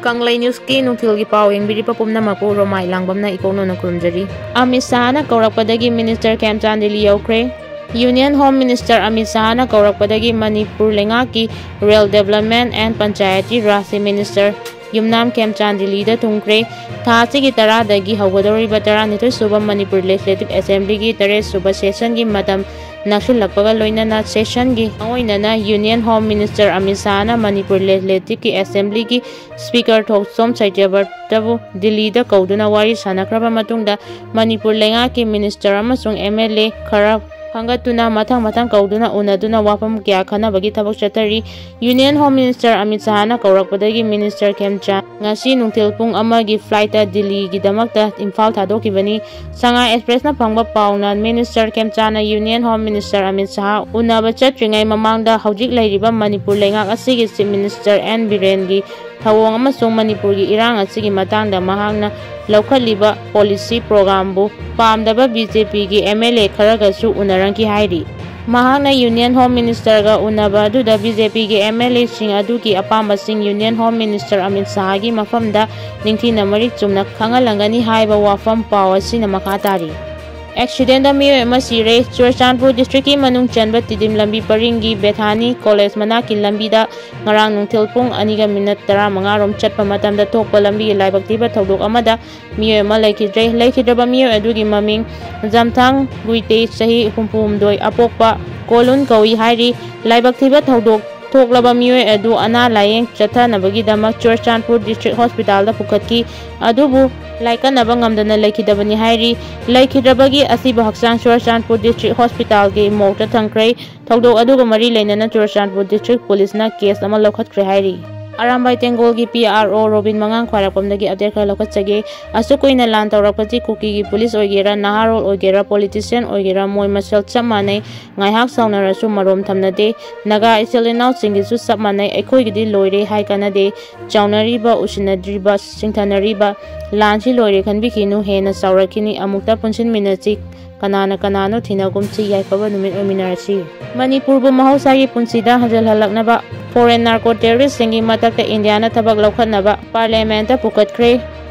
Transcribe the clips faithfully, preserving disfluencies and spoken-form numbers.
ꯀꯪꯂꯩ ꯅ꯭ꯌꯨꯁꯀꯤ ꯅꯨꯡꯊꯤꯜꯒꯤ ꯄꯥꯎ ꯌꯦꯡꯕꯤꯔꯤꯕ ꯄꯨꯝꯅꯃꯛꯄꯨ ꯔꯣꯃꯥꯏ ꯂꯥꯡꯕꯝꯅ ꯏꯀꯣꯛꯅꯅ ꯈꯨꯔꯨꯝꯖꯔꯤ꯫ ꯑꯃꯤꯠ ꯁꯥꯍꯅ ꯀꯧꯔꯛꯄꯗꯒꯤ ꯃꯤꯅꯤꯁꯇꯔ ꯈꯦꯝꯆꯥꯟ ꯗꯤꯜꯂꯤ ꯌꯧꯈ꯭ꯔꯦ꯫ ꯌꯨꯅꯤꯌꯟ ꯍꯣꯝ ꯃꯤꯅꯤꯁꯇꯔ ꯑꯃꯤꯠ ꯁꯥꯍꯅ ꯀꯧꯔꯛꯄꯗꯒꯤ ꯃꯅꯤꯄꯨꯔ ꯂꯩꯉꯥꯛꯀꯤ ꯔꯨꯔꯦꯜ ꯗꯦꯕꯂꯞꯃꯦꯟ ꯑꯦꯟ ꯄꯟꯆꯥꯌꯇꯤ ꯔꯥꯖꯀꯤ ꯃꯤꯅꯤꯁꯇꯔ ꯌꯨꯝꯅꯥꯝ ꯈꯦꯝꯆꯥꯟ ꯗꯤꯜꯂꯤꯗ ꯊꯨꯡꯈ꯭ꯔꯦ꯫ ꯊꯥ ꯑꯁꯤꯒꯤ ꯇꯔꯥꯗꯒꯤ ꯍꯧꯒꯗꯧꯔꯤꯕ ꯇꯔꯥꯅꯤꯊꯣꯏ ꯁꯨꯕ ꯃꯅꯤꯄꯨꯔ ꯂꯦꯖꯤꯁꯂꯦꯇꯤꯚ ꯑꯦꯁꯦꯝꯕ꯭ꯂꯤꯒꯤ ꯇꯔꯦꯠ ꯁꯨꯕ ꯁꯦꯁꯟꯒꯤ ꯃꯇꯝ ꯅꯛꯁꯤꯜꯂꯛꯄꯒ ꯂꯣꯏꯅꯅ ꯁꯦꯁꯟꯒꯤ ꯃꯔꯨꯑꯣꯏꯅꯅ ꯌꯨꯅꯤꯌꯟ ꯍꯣꯝ ꯃꯤꯅꯤꯁꯇꯔ ꯑꯃꯤꯠ ꯁꯥꯍꯅ ꯃꯅꯤꯄꯨꯔ ꯂꯦꯖꯤꯁꯂꯦꯇꯤꯚꯀꯤ ꯑꯦꯁꯦꯝꯕ꯭ꯂꯤꯒꯤ ꯁ꯭ꯄꯤꯀꯔ ꯊꯣꯛꯆꯣꯝ ꯁꯩꯇ꯭ꯌꯕ꯭ꯔꯇꯕꯨ ꯗꯤꯜꯂꯤꯗ ꯀꯧꯗꯨꯅ ꯋꯥꯔꯤ ꯁꯥꯟꯅꯈ꯭ꯔꯕ ꯃꯇꯨꯡꯗ ꯃꯅꯤꯄꯨꯔ ꯂꯩꯉꯥꯛꯀꯤ ꯃꯤꯅꯤꯁꯇꯔ ꯑꯃꯁꯨꯡ ꯑꯦꯝ ꯑꯦꯜ ꯑꯦ ꯈꯔ ꯈꯟꯒꯠꯇꯨꯅ ꯃꯊꯪ ꯃꯊꯪ ꯀꯧꯗꯨꯅ ꯎꯅꯗꯨꯅ ꯋꯥꯐꯝ ꯀꯌꯥ ꯈꯟꯅꯕꯒꯤ ꯊꯕꯛ ꯆꯠꯊꯔꯤ꯫ ꯌꯨꯅꯤꯌꯟ ꯍꯣꯝ ꯃꯤꯅꯤꯁꯇꯔ ꯑꯃꯤꯠ ꯁꯥꯍꯅ ꯀꯧꯔꯛꯄꯗꯒꯤ ꯃꯤꯅꯤꯁꯇꯔ ꯈꯦꯝꯆꯥꯟ ꯉꯁꯤ ꯅꯨꯡꯊꯤꯜ ꯄꯨꯡ ꯑꯃꯒꯤ ꯐ꯭ꯂꯥꯏꯠꯇ ꯗꯤꯜꯂꯤꯒꯤꯗꯃꯛꯇ ꯏꯝꯐꯥꯜ ꯊꯥꯗꯣꯛꯈꯤꯕꯅꯤ꯫ ꯁꯉꯥꯏ ꯑꯦꯛꯁꯄ꯭ꯔꯦꯁꯅ ꯐꯪꯕ ꯄꯥꯎꯅ ꯃꯤꯅꯤꯁꯇꯔ ꯈꯦꯝꯆꯥꯟꯅ union home minister Amit Shah ꯎꯅꯕ ꯆꯠꯇ꯭ꯔꯤꯉꯩ ꯃꯃꯥꯡꯗ ꯍꯧꯖꯤꯛ ꯂꯩꯔꯤꯕ ꯃꯅꯤꯄꯨꯔ ꯂꯩꯉꯥꯛ ꯑꯁꯤꯒꯤ ꯆꯤꯐ ꯃꯤꯅꯤꯁꯇꯔ ꯑꯦꯟ ꯕꯤꯔꯦꯟꯒꯤ ꯊꯧꯑꯣꯡ ꯑꯃꯁꯨꯡ ꯃꯅꯤꯄꯨꯔꯒꯤ ꯏꯔꯥꯡ ꯑꯁꯤꯒꯤ ꯃꯇꯥꯡꯗ ꯃꯍꯥꯛꯅ ꯂꯧꯈꯠꯂꯤꯕ ꯄꯣꯂꯤꯁꯤ ꯄ꯭ꯔꯣꯒ꯭ꯔꯥꯝꯕꯨ ꯄꯥꯝꯗꯕ ꯕꯤ ꯖꯦ ꯄꯤꯒꯤ ꯑꯦꯝ ꯑꯦꯜ ꯑꯦ ꯈꯔꯒꯁꯨ ꯎꯅꯔꯛꯈꯤ ꯍꯥꯏꯔꯤ꯫ ꯃꯍꯥꯛꯅ ꯌꯨꯅꯤꯌꯟ ꯍꯣꯝ ꯃꯤꯅꯤꯁꯇꯔꯒ ꯎꯅꯕ ꯑꯗꯨꯗ ꯕꯤ ꯖꯦ ꯄꯤꯒꯤ ꯑꯦꯝ ꯑꯦꯜ ꯑꯦꯁꯤꯡ ꯑꯗꯨꯒꯤ ꯑꯄꯥꯝꯕꯁꯤꯡ ꯌꯨꯅꯤꯌꯟ ꯍꯣꯝ ꯃꯤꯅꯤꯁꯇꯔ ꯑꯃꯤꯠ ꯁꯥꯍꯒꯤ ꯃꯐꯝꯗ ꯅꯤꯡꯊꯤꯅ ꯃꯔꯤꯛ ꯆꯨꯝꯅ ꯈꯪꯍꯜꯂꯝꯒꯅꯤ ꯍꯥꯏꯕ ꯋꯥꯐꯝ ꯄꯥꯎ ꯑꯁꯤꯅ ꯃꯈꯥ ꯇꯥꯔꯤ꯫ ꯑꯦꯛꯁꯤꯗꯦꯟꯗ ꯃꯤꯑꯣꯏ ꯑꯃ ꯁꯤꯔꯦ꯫ ꯆꯨꯔꯆꯥꯟꯄꯨꯔ ꯗꯤꯁꯇ꯭ꯔꯤꯛꯀꯤ ꯃꯅꯨꯡ ꯆꯟꯕ ꯇꯤꯗꯤꯝ ꯂꯝꯕꯤ ꯄꯔꯤꯡꯒꯤ ꯕꯦꯊꯥꯅꯤ ꯀꯣꯂꯦꯖ ꯃꯅꯥꯛꯀꯤ ꯂꯝꯕꯤꯗ ꯉꯔꯥꯡ ꯅꯨꯡꯊꯤꯜ ꯄꯨꯡ ꯑꯅꯤꯒ ꯃꯤꯅꯠ ꯇꯔꯥꯃꯉꯥ ꯔꯣꯝ ꯆꯠꯄ ꯃꯇꯝꯗ ꯊꯣꯛꯄ ꯂꯝꯕꯤꯒꯤ ꯂꯥꯏꯕꯛ ꯊꯤꯕ ꯊꯧꯗꯣꯛ ꯑꯃꯗ ꯃꯤꯑꯣꯏ ꯑꯃ ꯂꯩꯈꯤꯗ꯭ꯔꯦ꯫ ꯂꯩꯈꯤꯗ꯭ꯔꯕ ꯃꯤꯑꯣꯏ ꯑꯗꯨꯒꯤ ꯃꯃꯤꯡ ꯖꯝꯊꯥꯡ ꯒꯨꯏꯇꯦ, ꯆꯍꯤ ꯍꯨꯝꯐꯨꯍꯨꯝꯗꯣꯏ, ꯑꯄꯣꯛꯄ ꯀꯣꯂꯨꯟ ꯀꯧꯏ ꯍꯥꯏꯔꯤ꯫ ꯂꯥꯏꯕꯛ ꯊꯤꯕ ꯊꯧꯗꯣꯛ ꯊꯣꯛꯂꯕ ꯃꯤꯑꯣꯏ ꯑꯗꯨ ꯑꯅꯥ ꯂꯥꯌꯦꯡ ꯆꯠꯊꯅꯕꯒꯤꯗꯃꯛ ꯆꯨꯔꯆꯥꯟꯄꯨꯔ ꯗꯤꯁꯇ꯭ꯔꯤꯛ ꯍꯣꯁꯄꯤꯇꯥꯜꯗ ꯄꯨꯈꯠꯈꯤ, ꯑꯗꯨꯕꯨ ꯂꯥꯏꯀꯠꯅꯕ ꯉꯝꯗꯅ ꯂꯩꯈꯤꯗꯕꯅꯤ ꯍꯥꯏꯔꯤ꯫ ꯂꯩꯈꯤꯗ꯭ꯔꯕꯒꯤ ꯑꯁꯤꯕ ꯍꯛꯆꯥꯡ ꯆꯨꯔꯆꯥꯟꯄꯨꯔ ꯗꯤꯁꯇ꯭ꯔꯤꯛ ꯍꯣꯁꯄꯤꯇꯥꯜꯒꯤ ꯃꯣꯔꯒꯇ ꯊꯝꯈ꯭ꯔꯦ꯫ ꯊꯧꯗꯣꯛ ꯑꯗꯨꯒ ꯃꯔꯤ ꯂꯩꯅꯅ ꯆꯨꯔꯆꯥꯟꯄꯨꯔ ꯗꯤꯁꯇ꯭ꯔꯤꯛ ꯄꯨꯂꯤꯁꯅ ꯀꯦꯁ ꯑꯃ ꯂꯧꯈꯠꯈ꯭ꯔꯦ ꯍꯥꯏꯔꯤ꯫ ꯑꯔꯥꯝꯕꯥꯏ ꯇꯦꯡꯒꯣꯜꯒꯤ ꯄꯤ ꯑꯥꯔ ꯑꯣ ꯔꯣꯕꯤꯟ ꯃꯉꯥꯡ ꯈ꯭ꯋꯥꯏꯔꯥꯛꯄꯝꯗꯒꯤ ꯑꯞꯗꯦꯠ ꯈꯔ ꯂꯧꯈꯠꯆꯒꯦ꯫ ꯑꯁꯨꯛ ꯀꯨꯏꯅ ꯂꯥꯟ ꯇꯧꯔꯛꯄꯁꯤ ꯀꯨꯀꯤꯒꯤ ꯄꯨꯂꯤꯁ ꯑꯣꯏꯒꯦꯔꯥ, ꯅꯍꯥꯔꯣꯜ ꯑꯣꯏꯒꯦꯔꯥ, ꯄꯣꯂꯤꯇꯤꯁꯤꯌꯥꯟ ꯑꯣꯏꯒꯦꯔꯥ, ꯃꯣꯏ ꯃꯁꯦꯜ ꯆꯞ ꯃꯥꯟꯅꯩ꯫ ꯉꯥꯏꯍꯥꯛ ꯁꯥꯎꯅꯔꯁꯨ ꯃꯔꯣꯝ ꯊꯝꯅꯗꯦ꯫ ꯅꯥꯒꯥ ꯏꯆꯤꯜ ꯏꯅꯥꯎꯁꯤꯡꯒꯤꯁꯨ ꯆꯞ ꯃꯥꯟꯅꯩ꯫ ꯑꯩꯈꯣꯏꯒꯤꯗꯤ ꯂꯣꯏꯔꯦ ꯍꯥꯏ ꯀꯥꯟꯅꯗꯦ꯫ ꯆꯥꯎꯅꯔꯤꯕ, ꯎꯁꯤꯟꯅꯗ꯭ꯔꯤꯕ, ꯁꯤꯡꯊꯅꯔꯤꯕ ꯂꯥꯟꯁꯤ ꯂꯣꯏꯔꯦ ꯈꯟꯕꯤꯈꯤꯅꯨ, ꯍꯦꯟꯅ ꯆꯥꯎꯔꯛꯈꯤꯅꯤ꯫ ꯑꯃꯨꯛꯇ ꯄꯨꯟꯁꯤꯟꯃꯤꯟꯅꯁꯤ꯫ ꯀꯅꯥꯅ ꯀꯅꯥꯅꯣ ꯊꯤꯅꯒꯨꯝꯁꯤ, ꯌꯥꯏꯐꯕ ꯅꯨꯃꯤꯠ ꯑꯣꯏꯃꯤꯟꯅꯔꯁꯤ꯫ ꯃꯅꯤꯄꯨꯔꯕꯨ ꯃꯍꯧꯁꯥꯒꯤ ꯄꯨꯟꯁꯤꯗ ꯍꯟꯖꯤꯜꯍꯜꯂꯛꯅꯕ foreign narco terroristꯁꯤꯡꯒꯤ ꯃꯊꯛꯇ ꯏꯟꯗꯤꯌꯥꯅ ꯊꯕꯛ ꯂꯧꯈꯠꯅꯕ ꯄꯥꯔꯂꯤꯌꯥꯃꯦꯟꯠꯇ ꯄꯨꯈꯠꯈ꯭ꯔꯦ꯫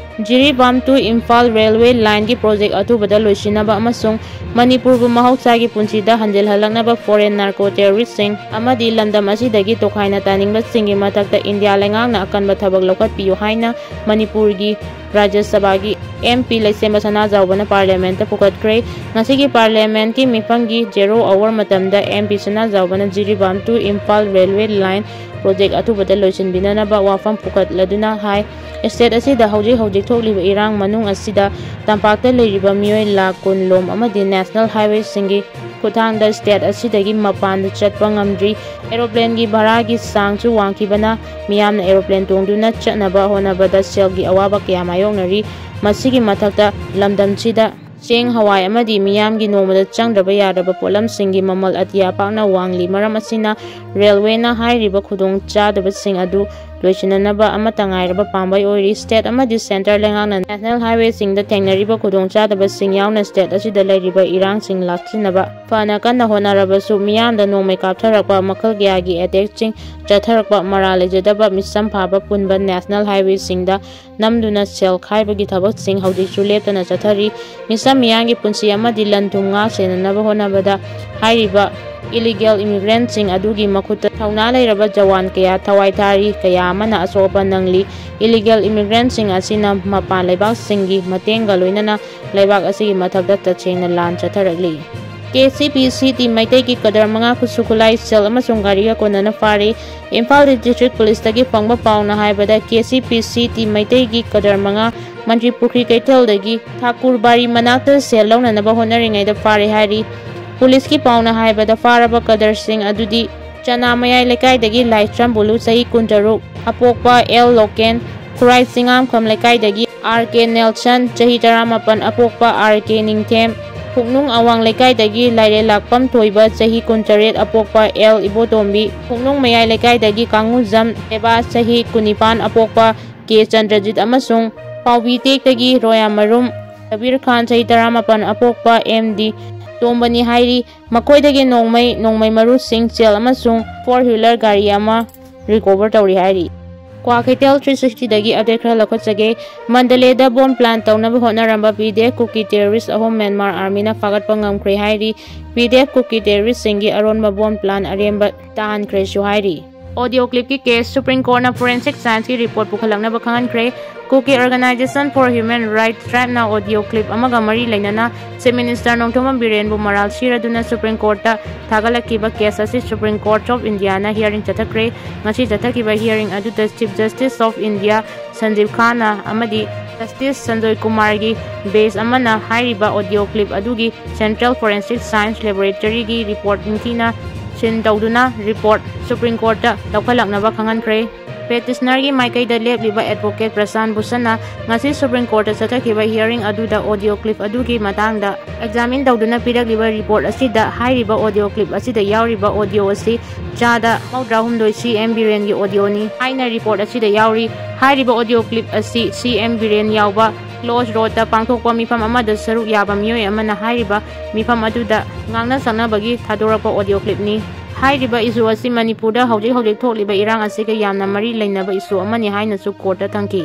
Jiribam to Imphal railway lineꯒꯤ project ꯑꯊꯨꯕꯗ ꯂꯣꯏꯁꯤꯟꯅꯕ ꯑꯃꯁꯨꯡ ꯃꯅꯤꯄꯨꯔꯕꯨ ꯃꯍꯧꯁꯥꯒꯤ ꯄꯨꯟꯁꯤꯗ ꯍꯟꯖꯤꯜꯍꯜꯂꯛꯅꯕ foreign narco terroristꯁꯤꯡ ꯑꯃꯗꯤ ꯂꯝꯗꯝ ꯑꯁꯤꯗꯒꯤ ꯇꯣꯈꯥꯏꯅ ꯇꯥꯅꯤꯡꯕꯁꯤꯡꯒꯤ ꯃꯊꯛꯇ ꯏꯟꯗꯤꯌꯥ ꯂꯩꯉꯥꯛꯅ ꯑꯀꯟꯕ ꯊꯕꯛ ꯂꯧꯈꯠꯄꯤꯌꯨ ꯍꯥꯏꯅ ꯃꯅꯤꯄꯨꯔꯒꯤ ꯔꯥꯖ꯭ꯌ ꯁꯚꯥꯒꯤ MP ꯂꯩꯁꯦꯝꯕ ꯁꯅꯥꯖꯥꯎꯕꯅ ꯄꯥꯔꯂꯤꯌꯥꯃꯦꯟꯠꯇ ꯄꯨꯈꯠꯈ꯭ꯔꯦ꯫ ꯉꯁꯤꯒꯤ ꯄꯥꯔꯂꯤꯌꯥꯃꯦꯟꯠꯀꯤ ꯃꯤꯐꯝꯒꯤ zero hour ꯃꯇꯝꯗ MP ꯁꯅꯥꯖꯥꯎꯕꯅ Jiribam to Imphal railway line project ꯑꯊꯨꯕꯗ ꯂꯣꯏꯁꯤꯟꯕꯤꯅꯅꯕ ꯋꯥꯐꯝ ꯄꯨꯈꯠꯂꯗꯨꯅ ꯍꯥꯏ, state ꯑꯁꯤꯗ ꯍꯧꯖꯤꯛ ꯍꯧꯖꯤꯛ ꯊꯣꯛꯂꯤꯕ ꯏꯔꯥꯡ ꯃꯅꯨꯡ ꯑꯁꯤꯗ ꯇꯝꯄꯥꯛꯇ ꯂꯩꯔꯤꯕ ꯃꯤꯑꯣꯏ ꯂꯥꯈ ꯀꯨꯟ ꯂꯣꯝ ꯑꯃꯗꯤ national highwayꯁꯤꯡꯒꯤ ꯈꯨꯠꯊꯥꯡꯗ state ꯑꯁꯤꯗꯒꯤ ꯃꯄꯥꯟꯗ ꯆꯠꯄ ꯉꯝꯗ꯭ꯔꯤ꯫ Aeroplanegꯤ ꯚꯔꯥꯒꯤ ꯆꯥꯡꯁꯨ ꯋꯥꯡꯈꯤꯕꯅ ꯃꯤꯌꯥꯝꯅ aeroplane ꯇꯣꯡꯗꯨꯅ ꯆꯠꯅꯕ ꯍꯣꯠꯅꯕꯗ ꯁꯦꯜꯒꯤ ꯑꯋꯥꯕ ꯀꯌꯥ ꯃꯥꯌꯣꯛꯅꯔꯤ꯫ ꯃꯁꯤꯒꯤ ꯃꯊꯛꯇ ꯂꯝꯗꯝꯁꯤꯗ ꯆꯦꯡ, ꯍꯋꯥꯏ ꯑꯃꯗꯤ ꯃꯤꯌꯥꯝꯒꯤ ꯅꯣꯡꯃꯗ ꯆꯪꯗ꯭ꯔꯕ ꯌꯥꯗ꯭ꯔꯕ ꯄꯣꯠꯂꯝꯁꯤꯡꯒꯤ ꯃꯃꯜ ꯑꯇꯤꯌꯥ ꯄꯥꯛꯅ ꯋꯥꯡꯂꯤ꯫ ꯃꯔꯝ ꯑꯁꯤꯅ railwayꯅ ꯍꯥꯏꯔꯤꯕ ꯈꯨꯗꯣꯡꯆꯥꯗꯕꯁꯤꯡ ꯑꯗꯨ ꯂꯣꯏꯁꯤꯟꯅꯅꯕ ꯑꯃꯠꯇ ꯉꯥꯏꯔꯕ ꯄꯥꯝꯕꯩ ꯑꯣꯏꯔꯤ꯫ State ꯑꯃꯗꯤ centre ꯂꯩꯉꯥꯛꯅ national highwayꯁꯤꯡꯗ ꯊꯦꯡꯅꯔꯤꯕ ꯈꯨꯗꯣꯡꯆꯥꯗꯕꯁꯤꯡ ꯌꯥꯎꯅ state ꯑꯁꯤꯗ ꯂꯩꯔꯤꯕ ꯏꯔꯥꯡꯁꯤꯡ ꯂꯥꯛꯁꯤꯟꯅꯕ ꯐꯅ ꯀꯟꯅ ꯍꯣꯠꯅꯔꯕꯁꯨ ꯃꯤꯌꯥꯝꯗ ꯅꯣꯡꯃꯩ ꯀꯥꯞꯊꯔꯛꯄ, ꯃꯈꯜ ꯀꯌꯥꯒꯤ attackꯁꯤꯡ ꯆꯠꯊꯔꯛꯄ, ꯃꯔꯥꯜ ꯂꯩꯖꯗꯕ ꯃꯤꯆꯝ ꯐꯥꯕ ꯄꯨꯟꯕ national highwayꯁꯤꯡꯗ ꯅꯝꯗꯨꯅ ꯁꯦꯜ ꯈꯥꯏꯕꯒꯤ ꯊꯕꯛꯁꯤꯡ ꯍꯧꯖꯤꯛꯁꯨ ꯂꯦꯞꯇꯅ ꯆꯠꯊꯔꯤ꯫ ꯃꯤꯆꯝ ꯃꯤꯌꯥꯝꯒꯤ ꯄꯨꯟꯁꯤ ꯑꯃꯗꯤ ꯂꯟ ꯊꯨꯝ ꯉꯥꯛ ꯁꯦꯟꯅꯅꯕ ꯍꯣꯠꯅꯕꯗ ꯍꯥꯏꯔꯤꯕ illegal immigrantꯁꯤꯡ ꯑꯗꯨꯒꯤ ꯃꯈꯨꯠꯇ ꯊꯧꯅꯥ ꯂꯩꯔꯕ ꯖꯋꯥꯟ ꯀꯌꯥ, ꯊꯋꯥꯏ ꯊꯥꯔꯤ, ꯀꯌꯥ ꯑꯃꯅ ꯑꯁꯣꯛ ꯑꯄꯟ ꯅꯪꯂꯤ꯫ Illegal immigrantꯁꯤꯡ ꯑꯁꯤꯅ ꯃꯄꯥꯟ ꯂꯩꯕꯥꯛꯁꯤꯡꯒꯤ ꯃꯇꯦꯡꯒ ꯂꯣꯏꯅꯅ ꯂꯩꯕꯥꯛ ꯑꯁꯤꯒꯤ ꯃꯊꯛꯇ ꯇꯁꯦꯡꯅ ꯂꯥꯟ ꯆꯠꯊꯔꯛꯂꯤ꯫ KCPCT ꯃꯩꯇꯩꯒꯤ ꯀꯗꯔ ꯃꯉꯥ ꯈꯨꯠꯁꯨ ꯈꯨꯠꯂꯥꯏ, ꯁꯦꯜ ꯑꯃꯁꯨꯡ ꯒꯥꯔꯤꯒ ꯀꯣꯟꯅꯅ ꯐꯥꯔꯦ꯫ ꯏꯝꯐꯥꯜ East District Policeꯇꯒꯤ ꯐꯪꯕ ꯄꯥꯎꯅ ꯍꯥꯏꯕꯗ, KCPCT ꯃꯩꯇꯩꯒꯤ ꯀꯗꯔ ꯃꯉꯥ ꯃꯟꯇ꯭ꯔꯤ ꯄꯨꯈ꯭ꯔꯤ ꯀꯩꯊꯦꯜꯗꯒꯤ ꯊꯥꯀꯨꯔꯕꯥꯔꯤ ꯃꯅꯥꯛꯇ ꯁꯦꯜ ꯂꯧꯅꯅꯕ ꯍꯣꯠꯅꯔꯤꯉꯩꯗ ꯐꯥꯔꯦ ꯍꯥꯏꯔꯤ꯫ ꯄꯨꯂꯤꯁꯀꯤ ꯄꯥꯎꯅ ꯍꯥꯏꯕꯗ, ꯐꯥꯔꯕ ꯀꯗꯔꯁꯤꯡ ꯑꯗꯨꯗꯤ ꯆꯅꯥ ꯃꯌꯥꯏ ꯂꯩꯀꯥꯏꯗꯒꯤ ꯂꯥꯏꯁ꯭ꯔꯝ ꯕꯨꯂꯨ, ꯆꯍꯤ ꯀꯨꯟꯇꯔꯨꯛ, ꯑꯄꯣꯛꯄ ꯑꯦꯜ ꯂꯣꯀꯦꯟ, ꯈꯨꯔꯥꯏ ꯆꯤꯡꯉꯥꯝꯈꯝ ꯂꯩꯀꯥꯏꯗꯒꯤ ꯑꯥꯔ ꯀꯦ ꯅꯦꯜꯁꯟ, ꯆꯍꯤ ꯇꯔꯥꯃꯥꯄꯟ, ꯑꯄꯣꯛꯄ ꯑꯥꯔ ꯀꯦ ꯅꯤꯡꯊꯦꯝ, ꯄꯨꯛꯅꯨꯡ ꯑꯋꯥꯡ ꯂꯩꯀꯥꯏꯗꯒꯤ ꯂꯥꯏꯔꯦꯜꯂꯥꯛꯄꯝ ꯊꯣꯏꯕ, ꯆꯍꯤ ꯀꯨꯟꯇꯔꯦꯠ, ꯑꯄꯣꯛꯄ ꯑꯦꯜ ꯏꯕꯣꯇꯣꯝꯕꯤ, ꯄꯨꯛꯅꯨꯡ ꯃꯌꯥꯏ ꯂꯩꯀꯥꯏꯗꯒꯤ ꯀꯥꯡꯉꯨꯖꯝ ꯗꯦꯕꯥ, ꯆꯍꯤ ꯀꯨꯟꯅꯤꯄꯥꯟ, ꯑꯄꯣꯛꯄ ꯀꯦ ꯆꯟꯗ꯭ꯔꯖꯤꯠ ꯑꯃꯁꯨꯡ ꯄꯥꯎꯕꯤ ꯇꯦꯛꯇꯒꯤ ꯔꯣꯌꯥꯃꯔꯨꯝ ꯀꯕꯤꯔ ꯈꯥꯟ, ꯆꯍꯤ ꯇꯔꯥꯃꯥꯄꯟ, ꯑꯄꯣꯛꯄ ꯑꯦꯝ ꯗꯤ ꯇꯣꯝꯕꯅꯤ ꯍꯥꯏꯔꯤ꯫ ꯃꯈꯣꯏꯗꯒꯤ ꯅꯣꯡꯃꯩ, ꯅꯣꯡꯃꯩ ꯃꯔꯨꯁꯤꯡ, ꯁꯦꯜ ꯑꯃꯁꯨꯡ ꯐꯣꯔ ꯍ꯭ꯋꯤꯂꯔ ꯒꯥꯔꯤ ꯑꯃ ꯔꯤꯀꯣꯚꯔ ꯇꯧꯔꯤ ꯍꯥꯏꯔꯤ꯫ ꯀ꯭ꯋꯥꯀꯩꯊꯦꯜ ꯊ꯭ꯔꯤ ꯁꯤꯛꯁꯇꯤꯗꯒꯤ ꯑꯞꯗꯦꯠ ꯈꯔ ꯂꯧꯈꯠꯆꯒꯦ꯫ ꯃꯟꯗꯂꯦꯗ ꯕꯣꯝ ꯄ꯭ꯂꯥꯟ ꯇꯧꯅꯕ ꯍꯣꯠꯅꯔꯝꯕ P D F Kuki terrorist Myanmar ꯃ꯭ꯌꯥꯟꯃꯥꯔ ꯑꯥꯔꯃꯤꯅ ꯐꯥꯒꯠꯄ ꯉꯝꯈ꯭ꯔꯦ ꯍꯥꯏꯔꯤ꯫ ꯄꯤ ꯗꯤ ꯑꯦꯐ ꯀꯨꯀꯤ ꯇꯦꯔꯣꯔꯤꯁꯁꯤꯡꯒꯤ ꯑꯔꯣꯟꯕ ꯕꯣꯝ ꯄ꯭ꯂꯥꯟ ꯑꯔꯦꯝꯕ ꯇꯥꯍꯟꯈ꯭ꯔꯦꯁꯨ ꯍꯥꯏꯔꯤ꯫ ꯑꯣꯗꯤꯑꯣ ꯀ꯭ꯂꯤꯞꯀꯤ ꯀꯦꯁ ꯁꯨꯄ꯭ꯔꯤꯝ ꯀꯣꯔꯠꯅ ꯐꯣꯔꯦꯟꯁꯤꯛ ꯁꯥꯏꯟꯁꯀꯤ ꯔꯤꯄꯣꯔꯠ ꯄꯨꯈꯠꯂꯛꯅꯕ ꯈꯪꯍꯟꯈ꯭ꯔꯦ꯫ Kuki organisation for human rights ꯇ꯭ꯔꯥꯏꯕꯅ ꯑꯣꯗꯤꯑꯣ ꯀ꯭ꯂꯤꯞ ꯑꯃꯒ ꯃꯔꯤ ꯂꯩꯅꯅ ꯆꯤꯐ ꯃꯤꯅꯤꯁꯇꯔ ꯅꯣꯡꯊꯣꯝꯕꯝ ꯕꯤꯔꯦꯟꯕꯨ ꯃꯔꯥꯜ ꯁꯤꯔꯗꯨꯅ ꯁꯨꯄ꯭ꯔꯤꯝ ꯀꯣꯔꯠꯇ ꯊꯥꯒꯠꯂꯛꯈꯤꯕ ꯀꯦꯁ ꯑꯁꯤ ꯁꯨꯄ꯭ꯔꯤꯝ ꯀꯣꯔꯠ ꯑꯣꯐ ꯏꯟꯗꯤꯌꯥꯅ ꯍꯤꯌꯥꯔꯤꯡ ꯆꯠꯊꯈ꯭ꯔꯦ꯫ ꯉꯁꯤ ꯆꯠꯊꯈꯤꯕ ꯍꯤꯌꯥꯔꯤꯡ ꯑꯗꯨꯗ ꯆꯤꯐ ꯖꯁꯇꯤꯁ ꯑꯣꯐ ꯏꯟꯗꯤꯌꯥ ꯁꯟꯖꯤꯕ ꯈꯥꯟꯅ ꯑꯃꯗꯤ ꯖꯁꯇꯤꯁ ꯁꯟꯖꯣꯏ ꯀꯨꯃꯥꯔꯒꯤ ꯕꯦꯟꯆ ꯑꯃꯅ ꯍꯥꯏꯔꯤꯕ ꯑꯣꯗꯤꯑꯣ ꯀ꯭ꯂꯤꯞ ꯑꯗꯨꯒꯤ ꯁꯦꯟꯇ꯭ꯔꯦꯜ ꯐꯣꯔꯦꯟꯁꯤꯛ ꯁꯥꯏꯟꯁ ꯂꯦꯕꯣꯔꯦꯇꯔꯤꯒꯤ ꯔꯤꯄꯣꯔꯠ ꯅꯤꯡꯊꯤꯅ ꯁꯤꯟ ꯇꯧꯗꯨꯅ ꯔꯤꯄꯣꯔꯠ ꯁꯨꯄ꯭ꯔꯤꯝ ꯀꯣꯔꯠꯇ ꯂꯧꯈꯠꯂꯛꯅꯕ ꯈꯪꯍꯟꯈ꯭ꯔꯦ꯫ ꯄꯦꯇꯤꯁꯅꯔꯒꯤ ꯃꯥꯏꯀꯩꯗ ꯂꯦꯞꯂꯤꯕ ꯑꯦꯗꯚꯣꯀꯦꯠ ꯄ꯭ꯔꯁꯥꯟ ꯚꯨꯁꯟꯅ ꯉꯁꯤ ꯁꯨꯄ꯭ꯔꯤꯝ ꯀꯣꯔꯠꯇ ꯆꯠꯊꯈꯤꯕ ꯍꯤꯌꯥꯔꯤꯡ ꯑꯗꯨꯗ ꯑꯣꯗꯤꯑꯣ ꯀ꯭ꯂꯤꯞ ꯑꯗꯨꯒꯤ ꯃꯇꯥꯡꯗ ꯑꯦꯛꯖꯥꯃꯤꯟ ꯇꯧꯗꯨꯅ ꯄꯤꯔꯛꯂꯤꯕ ꯔꯤꯄꯣꯔꯠ ꯑꯁꯤꯗ ꯍꯥꯏꯔꯤꯕ ꯑꯣꯗꯤꯑꯣ ꯀ꯭ꯂꯤꯞ ꯑꯁꯤꯗ ꯌꯥꯎꯔꯤꯕ ꯑꯣꯗꯤꯑꯣ ꯑꯁꯤ ꯆꯥꯗ ꯃꯧꯗ꯭ꯔꯥꯍꯨꯝꯗꯣꯏ ꯁꯤ ꯑꯦꯝ ꯕꯤꯔꯦꯟꯒꯤ ꯑꯣꯗꯤꯑꯣꯅꯤ ꯍꯥꯏꯅ ꯔꯤꯄꯣꯔꯠ ꯑꯁꯤꯗ ꯌꯥꯎꯔꯤ꯫ ꯍꯥꯏꯔꯤꯕ ꯑꯣꯗꯤꯑꯣ ꯀ꯭ꯂꯤꯞ ꯑꯁꯤ ꯁꯤ ꯑꯦꯝ ꯕꯤꯔꯦꯟ ꯌꯥꯎꯕ ꯀ꯭ꯂꯣꯖ ꯔꯣꯗꯇ ꯄꯥꯡꯊꯣꯛꯄ ꯃꯤꯐꯝ ꯑꯃꯗ ꯁꯔꯨꯛ ꯌꯥꯕ ꯃꯤꯑꯣꯏ ꯑꯃꯅ ꯍꯥꯏꯔꯤꯕ ꯃꯤꯐꯝ ꯑꯗꯨꯗ ꯉꯥꯡꯅ ꯁꯛꯅꯕꯒꯤ ꯊꯥꯗꯣꯔꯛꯄ ꯑꯣꯗꯤꯑꯣ ꯀ꯭ꯂꯤꯞꯅꯤ꯫ ꯍꯥꯏꯔꯤꯕ ꯏꯁꯨ ꯑꯁꯤ ꯃꯅꯤꯄꯨꯔꯗ ꯍꯧꯖꯤꯛ ꯍꯧꯖꯤꯛ ꯊꯣꯛꯂꯤꯕ ꯏꯔꯥꯡ ꯑꯁꯤꯒ ꯌꯥꯝꯅ ꯃꯔꯤ ꯂꯩꯅꯕ ꯏꯁꯨ ꯑꯃꯅꯤ ꯍꯥꯏꯅꯁꯨ ꯀꯣꯔꯠꯇ ꯊꯝꯈꯤ꯫